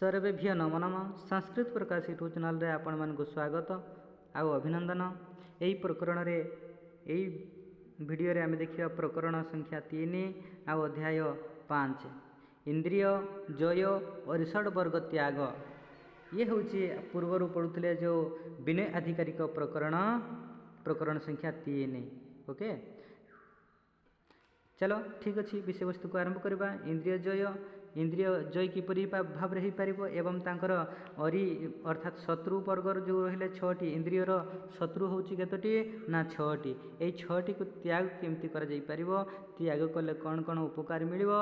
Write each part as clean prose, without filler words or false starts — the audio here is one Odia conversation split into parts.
ସର୍ବେଭ୍ୟ ନମୋ ନମଃ। ସଂସ୍କୃତ ପ୍ରକାଶ ୟୁଟ୍ୟୁବ୍ ଚ୍ୟାନେଲରେ ଆପଣମାନଙ୍କୁ ସ୍ୱାଗତ ଆଉ ଅଭିନନ୍ଦନ। ଏହି ପ୍ରକରଣରେ, ଏଇ ଭିଡ଼ିଓରେ ଆମେ ଦେଖିବା ପ୍ରକରଣ ସଂଖ୍ୟା 3 ଆଉ ଅଧ୍ୟାୟ 5, ଇନ୍ଦ୍ରିୟ ଜୟ ଅରିଷଡ଼ ବର୍ଗ ତ୍ୟାଗ। ଇଏ ହେଉଛି ପୂର୍ବରୁ ପଢ଼ୁଥିଲେ ଯେଉଁ ବିନୟ ଆଧିକାରିକ ପ୍ରକରଣ, ପ୍ରକରଣ ସଂଖ୍ୟା 3। ଓକେ, ଚାଲ, ଠିକ୍ ଅଛି, ବିଷୟବସ୍ତୁକୁ ଆରମ୍ଭ କରିବା। ଇନ୍ଦ୍ରିୟ ଜୟ, ଇନ୍ଦ୍ରିୟ ଜୟ କିପରି ଭାବରେ ହୋଇପାରିବ ଏବଂ ତାଙ୍କର ଅରି ଅର୍ଥାତ୍ ଶତ୍ରୁ ବର୍ଗର ଯେଉଁ ରହିଲେ 6ଟି, ଇନ୍ଦ୍ରିୟର ଶତ୍ରୁ ହେଉଛି କେତୋଟି ନା 6ଟି। ଏଇ 6ଟିକୁ ତ୍ୟାଗ କେମିତି କରାଯାଇପାରିବ, ତ୍ୟାଗ କଲେ କ'ଣ କ'ଣ ଉପକାର ମିଳିବ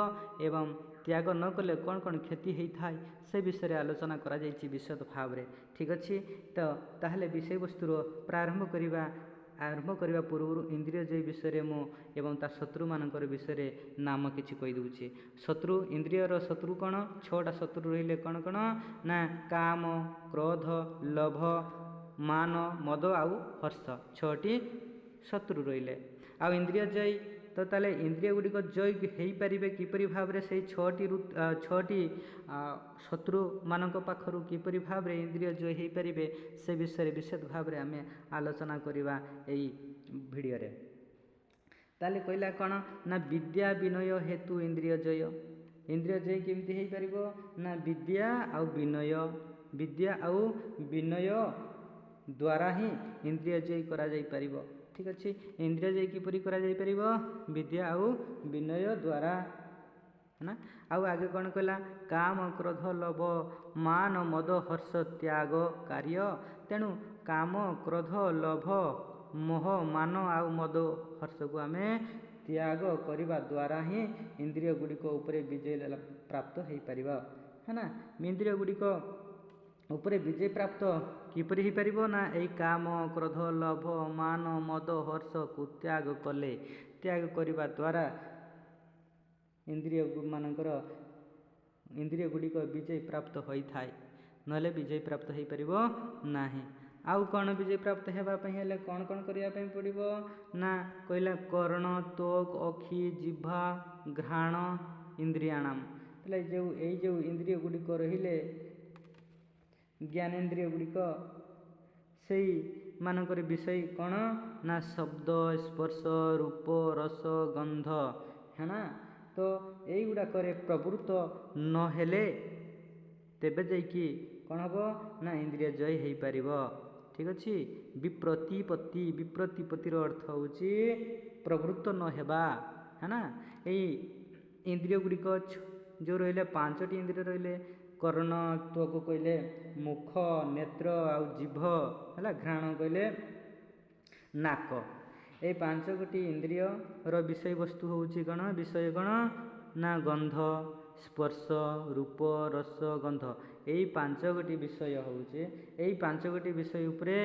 ଏବଂ ତ୍ୟାଗ ନ କଲେ କ'ଣ କ'ଣ କ୍ଷତି ହେଇଥାଏ, ସେ ବିଷୟରେ ଆଲୋଚନା କରାଯାଇଛି ବିଶଦ ଭାବରେ। ଠିକ୍ ଅଛି, ତ ତାହେଲେ ବିଷୟବସ୍ତୁର ପ୍ରାରମ୍ଭ କରିବା। ଆରମ୍ଭ କରିବା ପୂର୍ବରୁ ଇନ୍ଦ୍ରିୟ ଜୟ ବିଷୟରେ ମୁଁ ଏବଂ ତା ଶତ୍ରୁମାନଙ୍କର ବିଷୟରେ ନାମ କିଛି କହିଦେଉଛି। ଶତ୍ରୁ, ଇନ୍ଦ୍ରିୟର ଶତ୍ରୁ କ'ଣ? 6ଟା ଶତ୍ରୁ ରହିଲେ। କ'ଣ କ'ଣ ନା କାମ, କ୍ରୋଧ, ଲୋଭ, ମାନ, ମଦ ଆଉ ହର୍ଷ, 6ଟି ଶତ୍ରୁ ରହିଲେ। ଆଉ ଇନ୍ଦ୍ରିୟ ଜୟ ତ ତାହେଲେ ଇନ୍ଦ୍ରିୟ ଗୁଡ଼ିକ ଜୟ ହେଇପାରିବେ କିପରି ଭାବରେ? ସେଇ 6ଟି ଶତ୍ରୁମାନଙ୍କ ପାଖରୁ କିପରି ଭାବରେ ଇନ୍ଦ୍ରିୟ ଜୟ ହେଇପାରିବେ, ସେ ବିଷୟରେ ବିଶଦ ଭାବରେ ଆମେ ଆଲୋଚନା କରିବା ଏଇ ଭିଡ଼ିଓରେ। ତାହେଲେ କହିଲା କ'ଣ ନା ବିଦ୍ୟା ବିନୟ ହେତୁ ଇନ୍ଦ୍ରିୟ ଜୟ। ଇନ୍ଦ୍ରିୟ ଜୟ କେମିତି ହେଇପାରିବ ନା ବିଦ୍ୟା ଆଉ ବିନୟ, ବିଦ୍ୟା ଆଉ ବିନୟ ଦ୍ୱାରା ହିଁ ଇନ୍ଦ୍ରିୟ ଜୟ କରାଯାଇପାରିବ। ଠିକ୍ ଅଛି, ଇନ୍ଦ୍ରିୟ ଜୟ କିପରି କରାଯାଇପାରିବ? ବିଦ୍ୟା ଆଉ ବିନୟ ଦ୍ୱାରା ନା। ଆଉ ଆଗେ କ'ଣ କହିଲା? କାମ, କ୍ରୋଧ, ଲୋଭ, ମାନ, ମଦ, ହର୍ଷ ତ୍ୟାଗ କାର୍ଯ୍ୟ। ତେଣୁ କାମ, କ୍ରୋଧ, ଲୋଭ, ମୋହ, ମାନ ଆଉ ମଦ, ହର୍ଷକୁ ଆମେ ତ୍ୟାଗ କରିବା ଦ୍ୱାରା ହିଁ ଇନ୍ଦ୍ରିୟ ଗୁଡ଼ିକ ଉପରେ ବିଜୟ ପ୍ରାପ୍ତ ହେଇପାରିବ, ହେଲା। ଇନ୍ଦ୍ରିୟ ଗୁଡ଼ିକ ଉପରେ ବିଜୟ ପ୍ରାପ୍ତ କିପରି ହେଇପାରିବ ନା ଏଇ କାମ, କ୍ରୋଧ, ଲୋଭ, ମାନ, ମଦ, ହର୍ଷକୁ ତ୍ୟାଗ କଲେ, ତ୍ୟାଗ କରିବା ଦ୍ୱାରା ଇନ୍ଦ୍ରିୟ ମାନଙ୍କର, ଇନ୍ଦ୍ରିୟ ଗୁଡ଼ିକ ବିଜୟ ପ୍ରାପ୍ତ ହୋଇଥାଏ, ନହେଲେ ବିଜୟ ପ୍ରାପ୍ତ ହେଇପାରିବ ନାହିଁ। ଆଉ କ'ଣ ବିଜୟ ପ୍ରାପ୍ତ ହେବା ପାଇଁ ହେଲେ କ'ଣ କ'ଣ କରିବା ପାଇଁ ପଡ଼ିବ ନା କହିଲା କର୍ଣ୍ଣ, ତ୍ୱକ୍, ଅକ୍ଷି, ଜିହ୍ବା, ଘ୍ରାଣ ଇନ୍ଦ୍ରିୟାଣାମ। ତାହେଲେ ଯେଉଁ ଏଇ ଯେଉଁ ଇନ୍ଦ୍ରିୟ ଗୁଡ଼ିକ ରହିଲେ, ଜ୍ଞାନେନ୍ଦ୍ରିୟ ଗୁଡ଼ିକ, ସେଇମାନଙ୍କର ବିଷୟ କ'ଣ ନା ଶବ୍ଦ, ସ୍ପର୍ଶ, ରୂପ, ରସ, ଗନ୍ଧ, ହେଲା। ତ ଏଇଗୁଡ଼ାକରେ ପ୍ରବୃତ୍ତ ନହେଲେ ତେବେ ଯାଇକି କ'ଣ ହେବ ନା ଇନ୍ଦ୍ରିୟ ଜୟ ହେଇପାରିବ। ଠିକ୍ ଅଛି। ବିପ୍ରତିପତ୍ତି, ବିପ୍ରତିପତ୍ତିର ଅର୍ଥ ହେଉଛି ପ୍ରବୃତ୍ତ ନ ହେବା, ହେଲା। ଏଇ ଇନ୍ଦ୍ରିୟ ଗୁଡ଼ିକ ଯେଉଁ ରହିଲେ, 5ଟି ଇନ୍ଦ୍ରିୟ ରହିଲେ, କର୍ଣ୍ଣ, ତ୍ୱକ କହିଲେ ମୁଖ, ନେତ୍ର ଆଉ ଜିଭ ହେଲା, ଘ୍ରାଣ କହିଲେ ନାକ। ଏଇ 5 ଗୋଟି ଇନ୍ଦ୍ରିୟର ବିଷୟବସ୍ତୁ ହେଉଛି କ'ଣ? ବିଷୟ କ'ଣ ନା ଗନ୍ଧ, ସ୍ପର୍ଶ, ରୂପ, ରସ, ଗନ୍ଧ। ଏଇ 5 ଗୋଟି ବିଷୟ ହେଉଛି, ଏଇ 5 ଗୋଟି ବିଷୟ ଉପରେ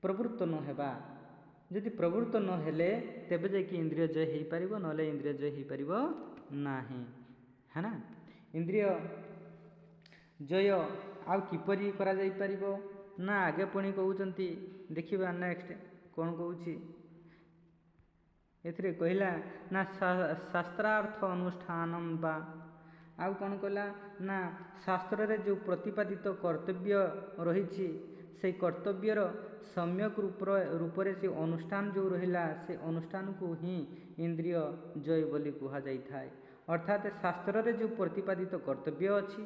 ପ୍ରବୃତ୍ତ ନ ହେବା। ଯଦି ପ୍ରବୃତ୍ତ ନ ହେଲେ ତେବେ ଯାଇକି ଇନ୍ଦ୍ରିୟ ଜୟ ହେଇପାରିବ, ନହେଲେ ଇନ୍ଦ୍ରିୟ ଜୟ ହେଇପାରିବ ନାହିଁ, ହେଲା। ଇନ୍ଦ୍ରିୟ ଜୟ ଆଉ କିପରି କରାଯାଇପାରିବ ନା ଆଗେ ପୁଣି କହୁଛନ୍ତି, ଦେଖିବା ନେକ୍ସଟ କ'ଣ କହୁଛି। ଏଥିରେ କହିଲା ନା ଶାସ୍ତ୍ରାର୍ଥ ଅନୁଷ୍ଠାନ ବା, ଆଉ କ'ଣ କହିଲା ନା ଶାସ୍ତ୍ରରେ ଯେଉଁ ପ୍ରତିପାଦିତ କର୍ତ୍ତବ୍ୟ ରହିଛି, ସେଇ କର୍ତ୍ତବ୍ୟର ସମ୍ୟକ ରୂପରେ ସେ ଅନୁଷ୍ଠାନ ଯେଉଁ ରହିଲା, ସେ ଅନୁଷ୍ଠାନକୁ ହିଁ ଇନ୍ଦ୍ରିୟ ଜୟ ବୋଲି କୁହାଯାଇଥାଏ। ଅର୍ଥାତ୍ ଶାସ୍ତ୍ରରେ ଯେଉଁ ପ୍ରତିପାଦିତ କର୍ତ୍ତବ୍ୟ ଅଛି,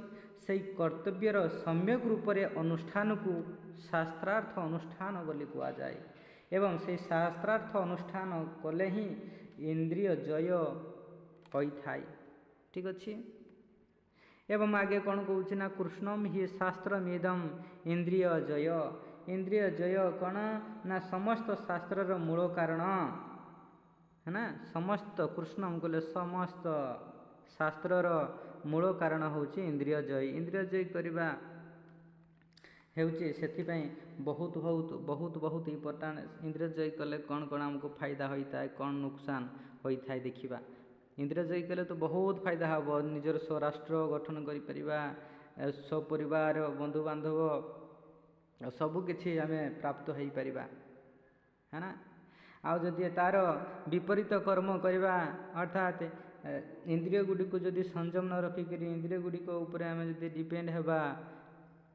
ସେଇ କର୍ତ୍ତବ୍ୟର ସମ୍ୟକ ରୂପରେ ଅନୁଷ୍ଠାନକୁ ଶାସ୍ତ୍ରାର୍ଥ ଅନୁଷ୍ଠାନ ବୋଲି କୁହାଯାଏ ଏବଂ ସେଇ ଶାସ୍ତ୍ରାର୍ଥ ଅନୁଷ୍ଠାନ କଲେ ହିଁ ଇନ୍ଦ୍ରିୟ ଜୟ ହୋଇଥାଏ। ଠିକ୍ ଅଛି। ଏବଂ ଆଗେ କ'ଣ କହୁଛି ନା କୃଷ୍ଣମ ହି ଶାସ୍ତ୍ରମିଦମ ଇନ୍ଦ୍ରିୟ ଜୟ। ଇନ୍ଦ୍ରିୟ ଜୟ କ'ଣ ନା ସମସ୍ତ ଶାସ୍ତ୍ରର ମୂଳ କାରଣ, ହେଲା। ସମସ୍ତ, କୃଷ୍ଣମ କହିଲେ ସମସ୍ତ ଶାସ୍ତ୍ରର ମୂଳ କାରଣ ହେଉଛି ଇନ୍ଦ୍ରିୟ ଜୟ। ଇନ୍ଦ୍ରିୟ ଜୟ କରିବା ହେଉଛି ସେଥିପାଇଁ ବହୁତ ବହୁତ ବହୁତ ବହୁତ ଇମ୍ପୋର୍ଟାଣ୍ଟ। ଇନ୍ଦ୍ରିୟ ଜୟ କଲେ କ'ଣ କ'ଣ ଆମକୁ ଫାଇଦା ହୋଇଥାଏ, କ'ଣ ନୁକସାନ ହୋଇଥାଏ ଦେଖିବା। ଇନ୍ଦ୍ରିୟ ଜୟ କଲେ ତ ବହୁତ ଫାଇଦା ହେବ, ନିଜର ସ୍ୱରାଷ୍ଟ୍ର ଗଠନ କରିପାରିବା, ସପରିବାର, ବନ୍ଧୁବାନ୍ଧବ ସବୁକିଛି ଆମେ ପ୍ରାପ୍ତ ହେଇପାରିବା, है ନା। ଆଉ ଯଦି ତା'ର ବିପରୀତ କର୍ମ କରିବା, ଅର୍ଥାତ୍ ଇନ୍ଦ୍ରିୟ ଗୁଡ଼ିକୁ ଯଦି ସଂଯମ ନ ରଖିକରି ଇନ୍ଦ୍ରିୟ ଗୁଡ଼ିକ ଉପରେ ଆମେ ଯଦି ଡିପେଣ୍ଡ ହେବା,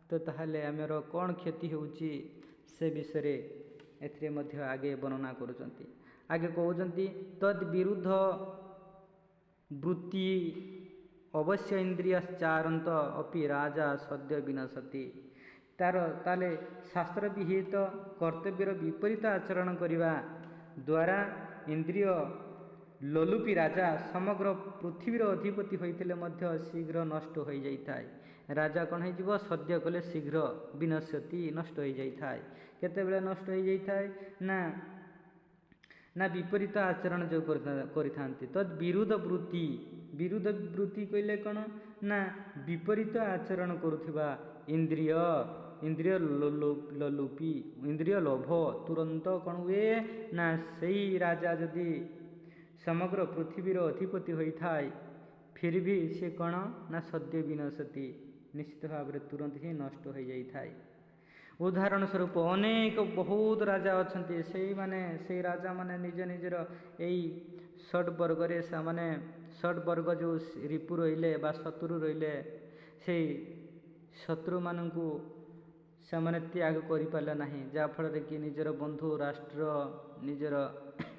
ତ ତାହେଲେ ଆମର କ'ଣ କ୍ଷତି ହେଉଛି ସେ ବିଷୟରେ ଏଥିରେ ମଧ୍ୟ ଆଗେ ବର୍ଣ୍ଣନା କରୁଛନ୍ତି। ଆଗେ କହୁଛନ୍ତି, ତଦ୍ ବିରୁଦ୍ଧ ବୃତ୍ତି ଅବଶ୍ୟ ଇନ୍ଦ୍ରିୟଶ୍ଚାରନ୍ତ ଅପି ରାଜା ସଦ୍ୟ ବିନଶତି। ତାର ତାହେଲେ ଶାସ୍ତ୍ର ବିହିତ କର୍ତ୍ତବ୍ୟର ବିପରୀତ ଆଚରଣ କରିବା ଦ୍ୱାରା ଇନ୍ଦ୍ରିୟ ଲୋଲୁପି ରାଜା ସମଗ୍ର ପୃଥିବୀର ଅଧିପତି ହୋଇଥିଲେ ମଧ୍ୟ ଶୀଘ୍ର ନଷ୍ଟ ହୋଇଯାଇଥାଏ। ରାଜା କ'ଣ ହେଇଯିବ? ସଦ୍ୟ କଲେ ଶୀଘ୍ର ବିନଶତି, ନଷ୍ଟ ହୋଇଯାଇଥାଏ। କେତେବେଳେ ନଷ୍ଟ ହୋଇଯାଇଥାଏ ନା ବିପରୀତ ଆଚରଣ ଯେଉଁ କରିଥାନ୍ତି। ତ ବିରୁଦ୍ଧ ବୃତ୍ତି, ବିରୁଦ୍ଧ ବୃତ୍ତି କହିଲେ କ'ଣ ନା ବିପରୀତ ଆଚରଣ କରୁଥିବା ଇନ୍ଦ୍ରିୟ, ଇନ୍ଦ୍ରିୟ ଲୋଲୁପି, ଇନ୍ଦ୍ରିୟ ଲୋଭ ତୁରନ୍ତ କ'ଣ ହୁଏ ନା ସେଇ ରାଜା ଯଦି ସମଗ୍ର ପୃଥିବୀର ଅଧିପତି ହୋଇଥାଏ, ଫିର୍ ବି ସେ କ'ଣ ନା ସଦ୍ୟ ବିନଶତି, ନିଶ୍ଚିତ ଭାବରେ ତୁରନ୍ତ ହିଁ ନଷ୍ଟ ହୋଇଯାଇଥାଏ। ଉଦାହରଣ ସ୍ୱରୂପ ଅନେକ ବହୁତ ରାଜା ଅଛନ୍ତି, ସେଇମାନେ ସେଇ ରାଜାମାନେ ନିଜ ନିଜର ଏଇ ଷଡ଼୍ ବର୍ଗରେ, ସେମାନେ ଷଡ଼୍ ବର୍ଗ ଯେଉଁ ରିପୁ ରହିଲେ ବା ଶତ୍ରୁ ରହିଲେ, ସେଇ ଶତ୍ରୁମାନଙ୍କୁ ସେମାନେ ତ୍ୟାଗ କରିପାରିଲେ ନାହିଁ, ଯାହାଫଳରେ କି ନିଜର ବନ୍ଧୁ ରାଷ୍ଟ୍ର, ନିଜର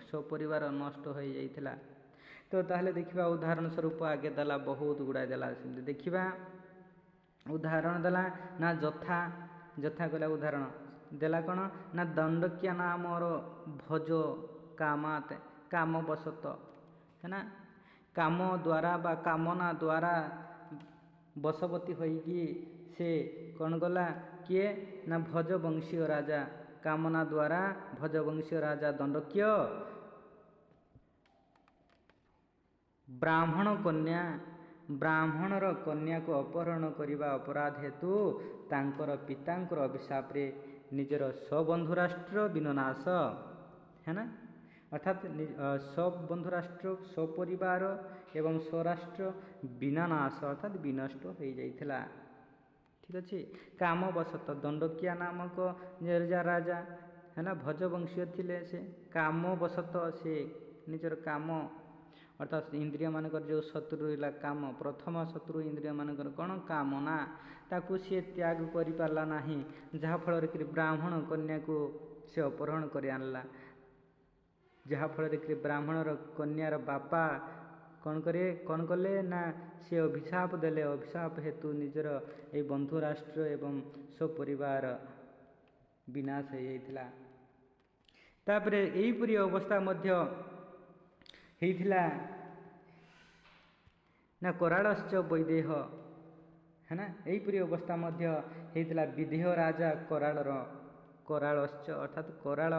ସପରିବାର ନଷ୍ଟ ହୋଇଯାଇଥିଲା। ତ ତାହେଲେ ଦେଖିବା, ଉଦାହରଣ ସ୍ୱରୂପ ଆଗେ ଦେଲା, ବହୁତ ଗୁଡ଼ାଏ ଦେଲା। ସେମିତି ଦେଖିବା, ଉଦାହରଣ ଦେଲା ନା ଯଥା, ଯଥା କହିଲା ଉଦାହରଣ ଦେଲା କ'ଣ ନା ଦଣ୍ଡକିଆ ନାମର ଭୋଜ କାମାତ, କାମ ବଶତ ହେଲା, କାମ ଦ୍ୱାରା ବା କାମନା ଦ୍ୱାରା ବଶବର୍ତ୍ତୀ ହୋଇକି ସେ କ'ଣ କଲା? କିଏ ନା ଭୋଜବଂଶୀୟ ରାଜା। କାମନା ଦ୍ୱାରା ଭୋଜବଂଶୀୟ ରାଜା ଦଣ୍ଡକ୍ୟ ବ୍ରାହ୍ମଣ କନ୍ୟା, ବ୍ରାହ୍ମଣର କନ୍ୟାକୁ ଅପହରଣ କରିବା ଅପରାଧ ହେତୁ ତାଙ୍କର ପିତାଙ୍କର ଅଭିଶାପରେ ନିଜର ସ୍ୱବନ୍ଧୁ ରାଷ୍ଟ୍ର ବିନନାଶ ହେନା, ଅର୍ଥାତ୍ ସ୍ୱବନ୍ଧୁ ରାଷ୍ଟ୍ର, ସ୍ୱପରିବାର ଏବଂ ସ୍ୱରାଷ୍ଟ୍ର ବିନାନାଶ, ଅର୍ଥାତ୍ ବିନଷ୍ଟ ହୋଇଯାଇଥିଲା। ଠିକ୍ ଅଛି। କାମବଶତ ଦଣ୍ଡକିଆ ନାମକ ରାଜା ହେଲା, ଭୋଜବଂଶୀୟ ଥିଲେ ସେ। କାମବଶତ ସେ ନିଜର କାମ, ଅର୍ଥାତ୍ ଇନ୍ଦ୍ରିୟମାନଙ୍କର ଯେଉଁ ଶତ୍ରୁ ରହିଲା କାମ, ପ୍ରଥମ ଶତ୍ରୁ ଇନ୍ଦ୍ରିୟମାନଙ୍କର କ'ଣ? କାମନା। ତାକୁ ସିଏ ତ୍ୟାଗ କରିପାରିଲା ନାହିଁ, ଯାହାଫଳରେ କି ବ୍ରାହ୍ମଣ କନ୍ୟାକୁ ସେ ଅପହରଣ କରି ଆଣିଲା, ଯାହାଫଳରେ କି ବ୍ରାହ୍ମଣର କନ୍ୟାର ବାପା କ'ଣ କରେ, କ'ଣ କଲେ ନା ସେ ଅଭିଶାପ ଦେଲେ। ଅଭିଶାପ ହେତୁ ନିଜର ଏଇ ବନ୍ଧୁ ରାଷ୍ଟ୍ର ଏବଂ ସ୍ୱପରିବାର ବିନାଶ ହୋଇଯାଇଥିଲା। ତାପରେ ଏହିପରି ଅବସ୍ଥା ମଧ୍ୟ ହେଇଥିଲା ନା କରାଳଶ୍ଚ ବୈଦେହ ହେଲା, ଏହିପରି ଅବସ୍ଥା ମଧ୍ୟ ହେଇଥିଲା ବିଦେହ ରାଜା କରାଳର। କରାଳଶ୍ଚ ଅର୍ଥାତ୍ କରାଳ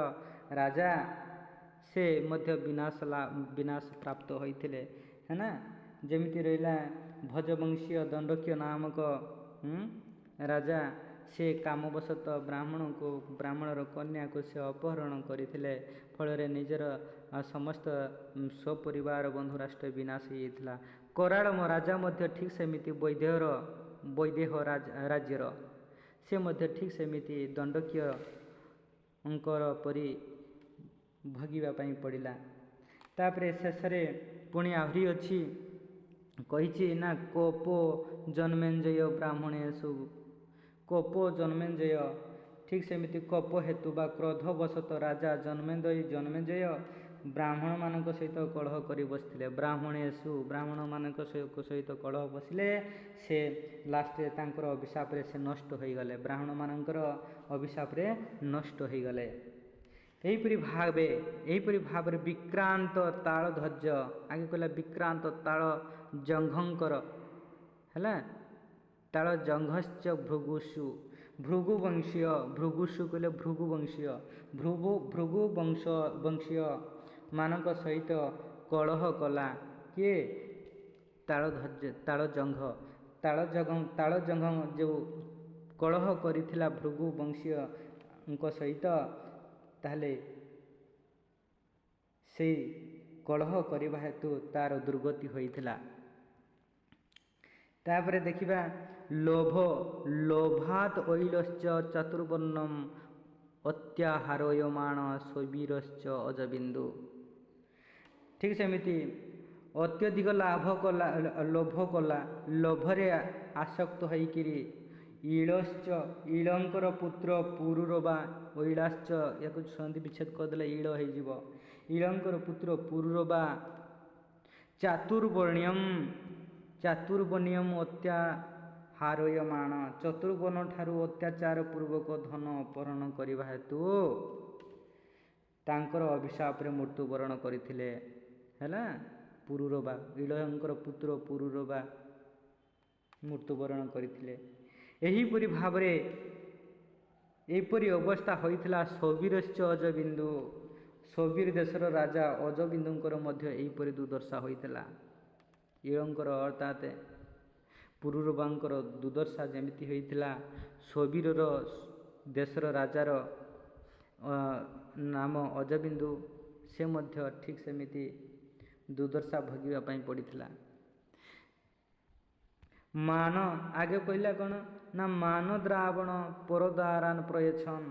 ରାଜା, ସେ ମଧ୍ୟ ବିନାଶ ପ୍ରାପ୍ତ ହୋଇଥିଲେ ହେଲା। ଯେମିତି ରହିଲା ଭୋଜବଂଶୀୟ ଦଣ୍ଡକ୍ୟ ନାମକ ରାଜା, ସେ କାମବଶତଃ ବ୍ରାହ୍ମଣକୁ, ବ୍ରାହ୍ମଣର କନ୍ୟାକୁ ସେ ଅପହରଣ କରିଥିଲେ, ଫଳରେ ନିଜର ସମସ୍ତ ସ୍ୱପରିବାର ବନ୍ଧୁ ରାଷ୍ଟ୍ର ବିନାଶ ହୋଇଯାଇଥିଲା। କରାଳ ରାଜା ମଧ୍ୟ ଠିକ୍ ସେମିତି ବୈଦେହର, ବୈଦେହ ରାଜ୍ୟର ସେ ମଧ୍ୟ ଠିକ୍ ସେମିତି ଦଣ୍ଡକୀୟଙ୍କର ପରି ଭୋଗିବା ପାଇଁ ପଡ଼ିଲା। ତାପରେ ଶେଷରେ ପୁଣି ଆହୁରି ଅଛି, କହିଛି ନା କୋପ ଜନ୍ମେଞ୍ଜୟ ବ୍ରାହ୍ମଣେଷୁ, କୋପ ଜନ୍ମେଞ୍ଜୟ, ଠିକ୍ ସେମିତି କୋପ ହେତୁ ବା କ୍ରୋଧବଶତଃ ରାଜା ଜନ୍ମେଞ୍ଜୟ ବ୍ରାହ୍ମଣମାନଙ୍କ ସହିତ କଳହ କରି ବସିଥିଲେ। ବ୍ରାହ୍ମଣେଷୁ, ବ୍ରାହ୍ମଣମାନଙ୍କ ସହିତ କଳହ ବସିଲେ, ସେ ଲାଷ୍ଟରେ ତାଙ୍କର ଅଭିଶାପରେ ସେ ନଷ୍ଟ ହୋଇଗଲେ, ବ୍ରାହ୍ମଣମାନଙ୍କର ଅଭିଶାପରେ ନଷ୍ଟ ହୋଇଗଲେ। ଏହିପରି ଭାବରେ ବିକ୍ରାନ୍ତ ତାଳଧ୍ୱଜ, ଆଗେ କହିଲା ବିକ୍ରାନ୍ତ ତାଳ ଜଙ୍ଘଙ୍କର ହେଲା, ତାଳ ଜଙ୍ଘଶ୍ଚ ଭୃଗୁଷୁ, ଭୃଗୁବଂଶୀୟ, ଭୃଗୁଷୁ କହିଲେ ଭୃଗୁବଂଶୀୟ, ଭୃଗୁ ବଂଶ ବଂଶୀୟ ମାନଙ୍କ ସହିତ କଳହ କଲା କିଏ? ତାଳଧ୍ୱଜ, ତାଳଜଙ୍ଘ, ତାଳଜଙ୍ଘ ଯେଉଁ କଳହ କରିଥିଲା ଭୃଗୁ ବଂଶୀୟଙ୍କ ସହିତ, ତାହେଲେ ସେଇ କଳହ କରିବା ହେତୁ ତାର ଦୁର୍ଗତି ହୋଇଥିଲା। ତାପରେ ଦେଖିବା ଲୋଭ, ଲୋଭାତ ଐଲଶ୍ଚ ଚତୁର୍ବର୍ଣ୍ଣମ ଅତ୍ୟାହାରୟମାଣ ସୈବୀରଶ୍ଚ ଅଜବିନ୍ଦୁ। ଠିକ୍ ସେମିତି ଅତ୍ୟଧିକ ଲାଭ କଲା, ଲୋଭ କଲା, ଲୋଭରେ ଆସକ୍ତ ହୋଇକିରି ଇଳଶ୍ଚ ଇଳଙ୍କର ପୁତ୍ର ପୁରୁରବା, ଐଳାଶ୍ଚ, ୟାକୁ ସନ୍ଧି ବିଚ୍ଛେଦ କରିଦେଲେ ଇଳ ହେଇଯିବ। ଇଳଙ୍କର ପୁତ୍ର ପୁରୁରବା ଚାତୁର୍ବର୍ଣ୍ଣ୍ୟମ, ଚାତୁର୍ବର୍ଣ୍ଣ୍ୟମ ଅତ୍ୟାହାରୟମାଣ, ଚତୁର୍ବର୍ଣ୍ଣ ଠାରୁ ଅତ୍ୟାଚାର ପୂର୍ବକ ଧନ ଅପହରଣ କରିବା ହେତୁ ତାଙ୍କର ଅଭିଶାପରେ ମୃତ୍ୟୁବରଣ କରିଥିଲେ। ହେଲା, ପୁରୁରବା, ଇଳଙ୍କର ପୁତ୍ର ପୁରୁରବା ମୃତ୍ୟୁବରଣ କରିଥିଲେ। ଏହିପରି ଭାବରେ ଏପରି ଅବସ୍ଥା ହୋଇଥିଲା ସୌବୀରଶ୍ଚ ଅଜବିନ୍ଦୁ, ସୌବୀର ଦେଶର ରାଜା ଅଜବିନ୍ଦୁଙ୍କର ମଧ୍ୟ ଏହିପରି ଦୁର୍ଦଶା ହୋଇଥିଲା। ଇଳଙ୍କର ଅର୍ଥାତ୍ ପୁରୁରବାଙ୍କର ଦୁର୍ଦଶା ଯେମିତି ହୋଇଥିଲା, ସୌବୀରର ଦେଶର ରାଜାର ନାମ ଅଜବିନ୍ଦୁ, ସେ ମଧ୍ୟ ଠିକ୍ ସେମିତି ଦୁର୍ଦଶା ଭୋଗିବା ପାଇଁ ପଡ଼ିଥିଲା। ମାନ ଆଗେ କହିଲା କ'ଣ ନା ମାନ ଦ୍ରାବଣ ପରଦାରାନ ପ୍ରୟଛନ୍,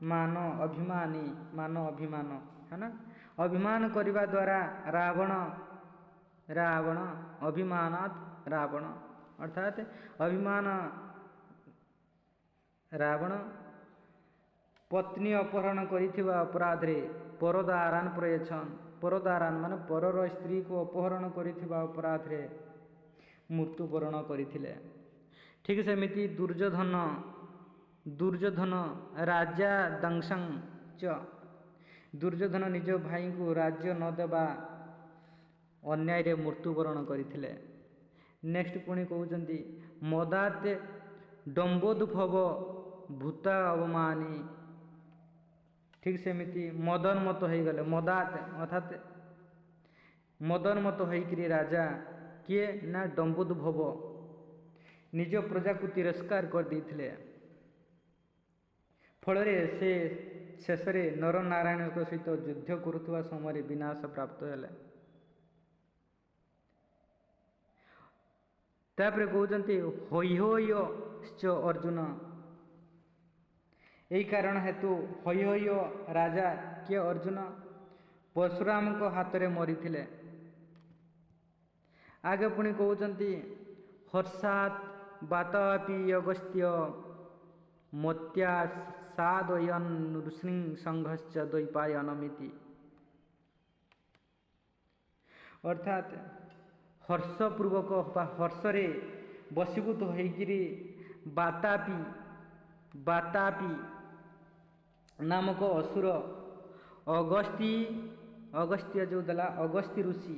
ମାନ ଅଭିମାନୀ, ମାନ ଅଭିମାନ, है ନା, ଅଭିମାନ କରିବା ଦ୍ୱାରା ରାବଣ, ରାବଣ ଅଭିମାନାତ ରାବଣ, ଅର୍ଥାତ୍ ଅଭିମାନ ରାବଣ ପତ୍ନୀ ଅପହରଣ କରିଥିବା ଅପରାଧରେ ପରଦାରାନ ପ୍ରୟଛନ୍, ପରଦାରାନ ମାନେ ପରର ସ୍ତ୍ରୀକୁ ଅପହରଣ କରିଥିବା ଅପରାଧରେ ମୃତ୍ୟୁବରଣ କରିଥିଲେ। ଠିକ୍ ସେମିତି ଦୁର୍ଯ୍ୟୋଧନ, ଦୁର୍ଯ୍ୟୋଧନ ରାଜା ଦଂଶଂ ଚ, ଦୁର୍ଯ୍ୟୋଧନ ନିଜ ଭାଇଙ୍କୁ ରାଜ୍ୟ ନ ଦେବା ଅନ୍ୟାୟରେ ମୃତ୍ୟୁବରଣ କରିଥିଲେ। ନେକ୍ସଟ ପୁଣି କହୁଛନ୍ତି ମଦାତ ଡମ୍ବୋଦ୍ଭବ ଭୂତା ଅବମାନୀ, ଠିକ୍ ସେମିତି ମଦନମତ ହେଇଗଲେ, ମଦାତ ଅର୍ଥାତ୍ ମଦନମତ ହେଇକିରି ରାଜା କିଏ ନା ଡମ୍ବୋଦ୍ଭବ ନିଜ ପ୍ରଜାକୁ ତିରସ୍କାର କରିଦେଇଥିଲେ। ଫଳରେ ସେ ଶେଷରେ ନରନାରାୟଣଙ୍କ ସହିତ ଯୁଦ୍ଧ କରୁଥିବା ସମୟରେ ବିନାଶ ପ୍ରାପ୍ତ ହେଲେ। ତାପରେ କହୁଛନ୍ତି ହୈହୟଶ୍ଚ ଅର୍ଜୁନ, ଏହି କାରଣ ହେତୁ ହୈହୟ ରାଜା କିଏ ଅର୍ଜୁନ ପରଶୁରାମଙ୍କ ହାତରେ ମରିଥିଲେ। ଆଗେ ପୁଣି କହୁଛନ୍ତି ହର୍ଷାତ୍ ବାତାପି ଅଗସ୍ତ୍ୟ ମତ୍ୟା ସାଦୟନ ନୃସିଂହ ସଂଘଶ୍ଚ ଦ୍ୱୈପାୟନମିତି, ଅର୍ଥାତ୍ ହର୍ଷପୂର୍ବକ ବା ହର୍ଷରେ ବଶୀଭୂତ ହୋଇକିରି ବାତାପି, ବାତାପି ନାମକ ଅସୁର ଅଗସ୍ତି, ଅଗସ୍ତ୍ୟ ଯେଉଁ ଦେଲା ଅଗସ୍ତି ଋଷି,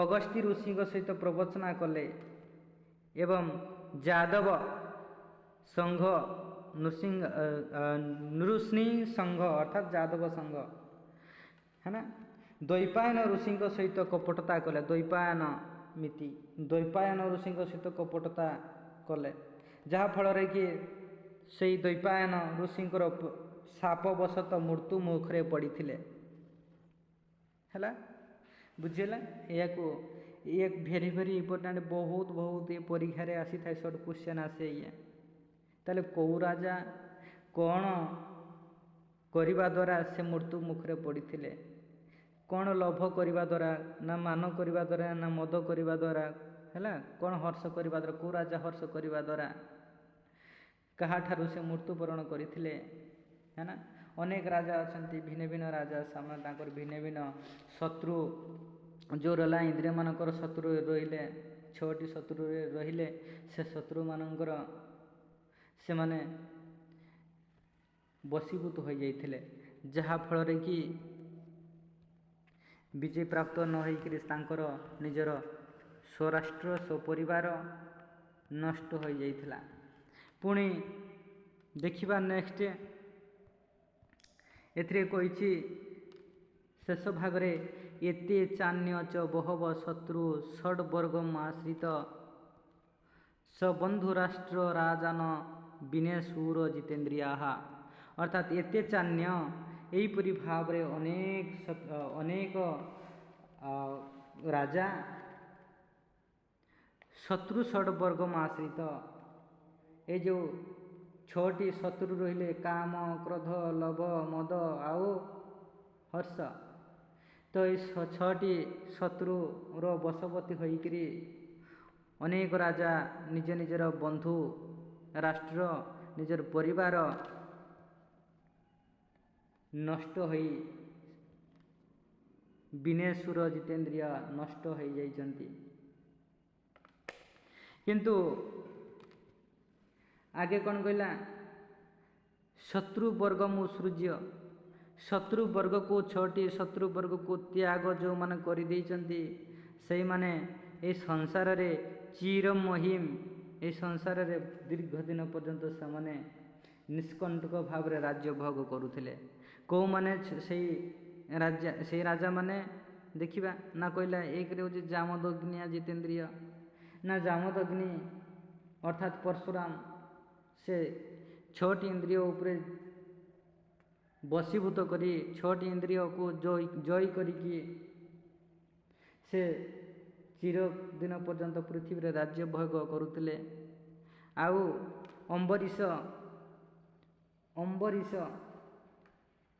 ଅଗସ୍ତି ଋଷିଙ୍କ ସହିତ ପ୍ରବଚନା କଲେ ଏବଂ ଯାଦବ ସଂଘ ନୃସିଂହ ନୃଷ୍ଣି ସଂଘ ଅର୍ଥାତ୍ ଯାଦବ ସଂଘ, है ନା, ଦ୍ୱୈପାୟନ ଋଷିଙ୍କ ସହିତ କପଟତା କଲେ, ଦ୍ୱୈପାୟନ ମିତି, ଦ୍ୱୈପାୟନ ଋଷିଙ୍କ ସହିତ କପଟତା କଲେ, ଯାହାଫଳରେ କି ସେଇ ଦ୍ୱୈପାୟନ ଋଷିଙ୍କର ଶାପବଶତଃ ମୃତ୍ୟୁ ମୁଖରେ ପଡ଼ିଥିଲେ। ହେଲା, ବୁଝିହେଲା? ଏହାକୁ ଇଏ ଭେରି ଭେରି ଇମ୍ପୋର୍ଟାଣ୍ଟ, ବହୁତ ବହୁତ ଏ ପରୀକ୍ଷାରେ ଆସିଥାଏ, ସର୍ଟ କ୍ୱେଶ୍ଚନ୍ ଆସେ ଇଏ। ତାହେଲେ କେଉଁ ରାଜା କ'ଣ କରିବା ଦ୍ୱାରା ସେ ମୃତ୍ୟୁ ମୁଖରେ ପଡ଼ିଥିଲେ? କ'ଣ ଲୋଭ କରିବା ଦ୍ୱାରା ନା ମାନ କରିବା ଦ୍ୱାରା ନା ମଦ କରିବା ଦ୍ୱାରା, ହେଲା, କ'ଣ ହର୍ଷ କରିବା ଦ୍ୱାରା, କେଉଁ ରାଜା ହର୍ଷ କରିବା ଦ୍ୱାରା କାହାଠାରୁ ସେ ମୃତ୍ୟୁବରଣ କରିଥିଲେ, है ନା? ଅନେକ ରାଜା ଅଛନ୍ତି, ଭିନ୍ନ ଭିନ୍ନ ରାଜା, ସେମାନେ ତାଙ୍କର ଭିନ୍ନ ଭିନ୍ନ ଶତ୍ରୁ ଯେଉଁ ରହିଲା, ଇନ୍ଦ୍ରିୟମାନଙ୍କର ଶତ୍ରୁ ରହିଲେ, 6ଟି ଶତ୍ରୁରେ ରହିଲେ, ସେ ଶତ୍ରୁମାନଙ୍କର ସେମାନେ ବଶୀଭୂତ ହୋଇଯାଇଥିଲେ, ଯାହାଫଳରେ କି ବିଜୟ ପ୍ରାପ୍ତ ନ ହୋଇକରି ତାଙ୍କର ନିଜର ସ୍ୱରାଷ୍ଟ୍ର ସ୍ୱପରିବାର ନଷ୍ଟ ହୋଇଯାଇଥିଲା। ପୁଣି ଦେଖିବା ନେକ୍ସଟ, ଏଥିରେ କହିଛି ଶେଷ ଭାଗରେ ଏତେ ଚାନ୍ୟ ଚ ବହବ ଶତ୍ରୁ ଷଡ଼ବର୍ଗମ ଆଶ୍ରିତ ସବନ୍ଧୁ ରାଷ୍ଟ୍ର ରାଜାନ ବିନେଶୂର ଜିତେନ୍ଦ୍ରିୟାହା, ଅର୍ଥାତ୍ ଏତେ ଚାନ୍ୟ ଏହିପରି ଭାବରେ ଅନେକ ଅନେକ ରାଜା ଶତ୍ରୁ ଷଡ଼ବର୍ଗମ ଆଶ୍ରିତ, ଏ ଯେଉଁ 6ଟି ଶତ୍ରୁ ରହିଲେ କାମ, କ୍ରୋଧ, ଲୋଭ, ମଦ ଆଉ ହର୍ଷ, ତ ଏଇ ଛଅଟି ଶତ୍ରୁର ବଶବର୍ତ୍ତୀ ହୋଇକରି ଅନେକ ରାଜା ନିଜ ନିଜର ବନ୍ଧୁ, ରାଷ୍ଟ୍ର, ନିଜର ପରିବାର ନଷ୍ଟ ହୋଇ, ବିନେଶ୍ୱର ଜିତେନ୍ଦ୍ରିୟ ନଷ୍ଟ ହୋଇଯାଇଛନ୍ତି। କିନ୍ତୁ ଆଗେ କ'ଣ କହିଲା? ଶତ୍ରୁବର୍ଗ ମୁସୃଜ୍ୟ, ଶତ୍ରୁବର୍ଗକୁ, ଛଅଟି ଶତ୍ରୁବର୍ଗକୁ ତ୍ୟାଗ ଯେଉଁମାନେ କରିଦେଇଛନ୍ତି, ସେଇମାନେ ଏଇ ସଂସାରରେ ଚିରମହିମ, ଏହି ସଂସାରରେ ଦୀର୍ଘ ଦିନ ପର୍ଯ୍ୟନ୍ତ ସେମାନେ ନିଷ୍କଣ୍ଟକ ଭାବରେ ରାଜ୍ୟ ଭୋଗ କରୁଥିଲେ। କେଉଁମାନେ ସେଇ ରାଜା, ସେଇ ରାଜାମାନେ ଦେଖିବା ନା। କହିଲା ଏକରେ ହେଉଛି ଜାମଦଗ୍ନିଆ ଜିତେନ୍ଦ୍ରିୟ। ନା, ଜାମଦଗ୍ନି ଅର୍ଥାତ୍ ପରଶୁରାମ, ସେ ଛଅଟି ଇନ୍ଦ୍ରିୟ ଉପରେ ବଶୀଭୂତ କରି, ଛଅଟି ଇନ୍ଦ୍ରିୟକୁ ଜୟ କରିକି ସେ ଚିରଦିନ ପର୍ଯ୍ୟନ୍ତ ପୃଥିବୀରେ ରାଜ୍ୟ ଭୋଗ କରୁଥିଲେ। ଆଉ ଅମ୍ବରୀଷ, ଅମ୍ବରୀଷ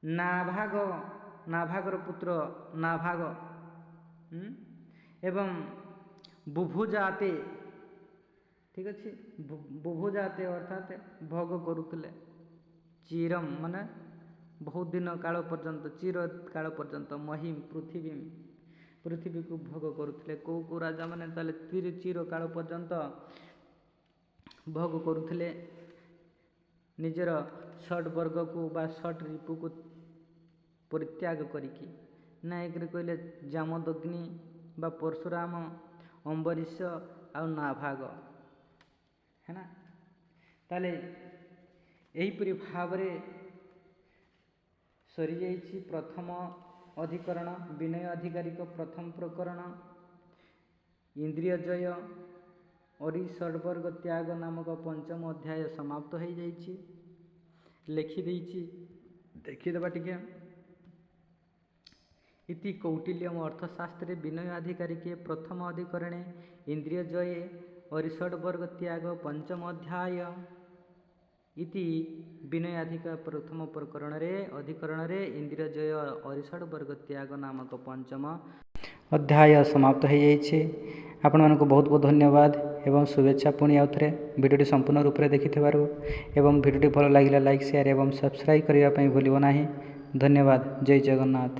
ନାଭାଗ, ନାଭାଗର ପୁତ୍ର ନାଭାଗ ଏବଂ ବୁଭୁଜାତେ, ଠିକ୍ ଅଛି, ବୁଭୁଜାତେ ଅର୍ଥାତ୍ ଭୋଗ କରୁଥିଲେ। ଚିରମ ମାନେ ବହୁତ ଦିନ କାଳ ପର୍ଯ୍ୟନ୍ତ, ଚିରକାଳ ପର୍ଯ୍ୟନ୍ତ ମହିମ ପୃଥିବୀ, ପୃଥିବୀକୁ ଭୋଗ କରୁଥିଲେ। କେଉଁ କେଉଁ ରାଜାମାନେ ତାହେଲେ ଚିରକାଳ ପର୍ଯ୍ୟନ୍ତ ଭୋଗ କରୁଥିଲେ ନିଜର ଷଟ୍ ବର୍ଗକୁ ବା ଷଟ୍ ରିପୁକୁ ପରିତ୍ୟାଗ କରିକି? ନା, ଏକରେ କହିଲେ ଜାମଦଗ୍ନି ବା ପରଶୁରାମ, ଅମ୍ବରୀଷ ଆଉ ନାଭାଗ, ହେଲା। ତାହେଲେ ଏହିପରି ଭାବରେ ସରିଯାଇଛି ପ୍ରଥମ ଅଧିକରଣ, ବିନୟ ଅଧିକାରିକ ପ୍ରଥମ ପ୍ରକରଣ, ଇନ୍ଦ୍ରିୟ ଜୟ ଅରି ଷଡ଼ବର୍ଗ ତ୍ୟାଗ ନାମକ ପଞ୍ଚମ ଅଧ୍ୟାୟ ସମାପ୍ତ ହୋଇଯାଇଛି। ଲେଖିଦେଇଛି, ଦେଖିଦେବା ଟିକେ। ଇତି କୌଟିଲ୍ୟମ ଅର୍ଥଶାସ୍ତ୍ରେ ବିନୟ ଅଧିକାରିକେ ପ୍ରଥମ ଅଧିକରଣେ ଇନ୍ଦ୍ରିୟ ଜୟେ ଅରିଷଡ଼ବର୍ଗ ତ୍ୟାଗ ପଞ୍ଚମ ଅଧ୍ୟାୟ। ଇତି ବିନୟାଧିକ ପ୍ରଥମ ପ୍ରକରଣରେ ଅଧିକରଣରେ ଇନ୍ଦ୍ରିୟ ଜୟ ଅରିଷଡ଼ ବର୍ଗ ତ୍ୟାଗ ନାମକ ପଞ୍ଚମ ଅଧ୍ୟାୟ ସମାପ୍ତ ହୋଇଯାଇଛି। ଆପଣମାନଙ୍କୁ ବହୁତ ବହୁତ ଧନ୍ୟବାଦ ଏବଂ ଶୁଭେଚ୍ଛା ପୁଣି ଆଉ ଥରେ ଭିଡ଼ିଓଟି ସମ୍ପୂର୍ଣ୍ଣ ରୂପରେ ଦେଖିଥିବାରୁ, ଏବଂ ଭିଡ଼ିଓଟି ଭଲ ଲାଗିଲା ଲାଇକ୍, ସେୟାର ଏବଂ ସବସ୍କ୍ରାଇବ୍ କରିବା ପାଇଁ ଭୁଲିବ ନାହିଁ। ଧନ୍ୟବାଦ। ଜୟ ଜଗନ୍ନାଥ।